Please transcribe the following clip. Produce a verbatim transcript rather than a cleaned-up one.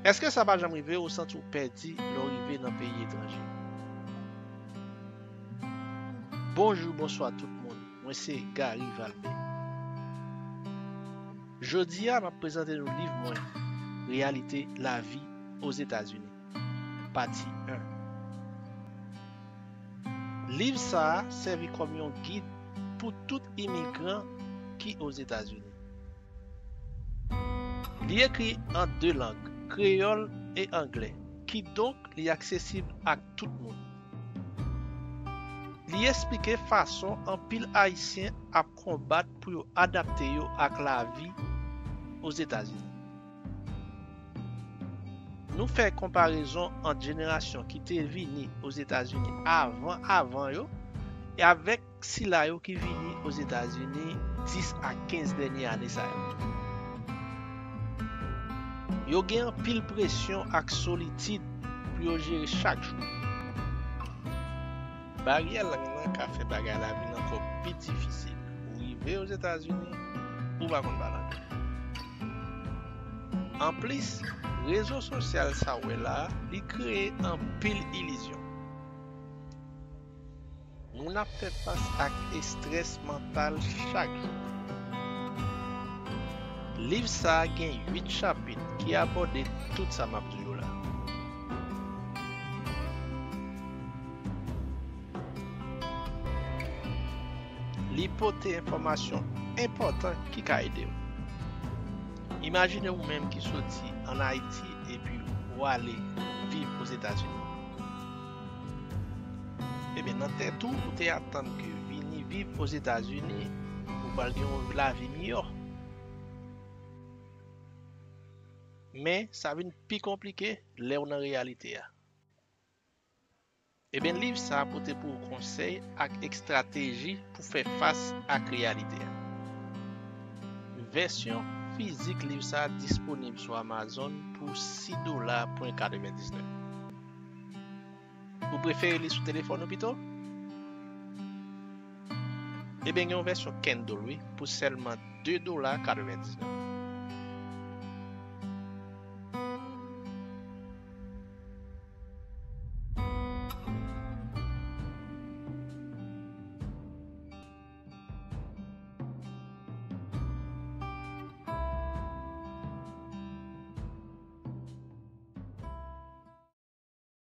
Èske sa pa janm rive w santi w pèdi lè w rive nan peyi etranje? Bonjou, bonswa tout moun. Mwen se Gary Valmé. Jodi a, m ap prezante nou liv mwen, Reyalite Lavi Ozetazini, pati en. Liv sa a sèvi kòm yon gid pou tout imigran ki Ozetazini. Li ekri an de lang, kreyòl e anglè, kidonk li aksesib ak tout moun. Li esplike fason anpil Ayisyen ap konbat pou yo adapte yo ak lavi Ozetazini. Nou fè konparezon ant jenerasyon ki te vini Ozetazini avan avan yo e avèk sila yo ki vini Ozetazini dis a kenz dènye ane sa yo. Yo gen anpil presyon ak solitid pou yo jere chak jou. Baryè lang nan ka fè bagay la vin ankò pi difisil. Ou rive Ozetazini, ou pa konn pale anglè. Anplis, rezo sosyal sa w wè la a, li kreye anpil ilizyon. Moun ap fè fas ak estrès mantal chak jou. Liv sa a gen uit chapit ki abòde tout sa m ap di w la. Li pote enfòmasyon enpòtan ki ka ede w. Imajine ou menm ki soti ann Ayiti epi w ale viv Ozetazini. Ebyen, nan tèt ou, ou te atann ke vini viv Ozetazini, ou pral gen yon lavi miyò. Men, sa vin pi konplike lè w nan reyalite a. Ebyen, liv sa a pote pou ou konsèy ak estrateji pou fè fas ak reyalite a. Vèsyon fizik liv sa a disponib sou Amazon pou sis dola pwen katrevendiznèf. Ou prefere li sou telefòn ou pito? Ebyen, gen yon vèsyon Kindle, wi, pou sèlman de dola katrevendiznèf.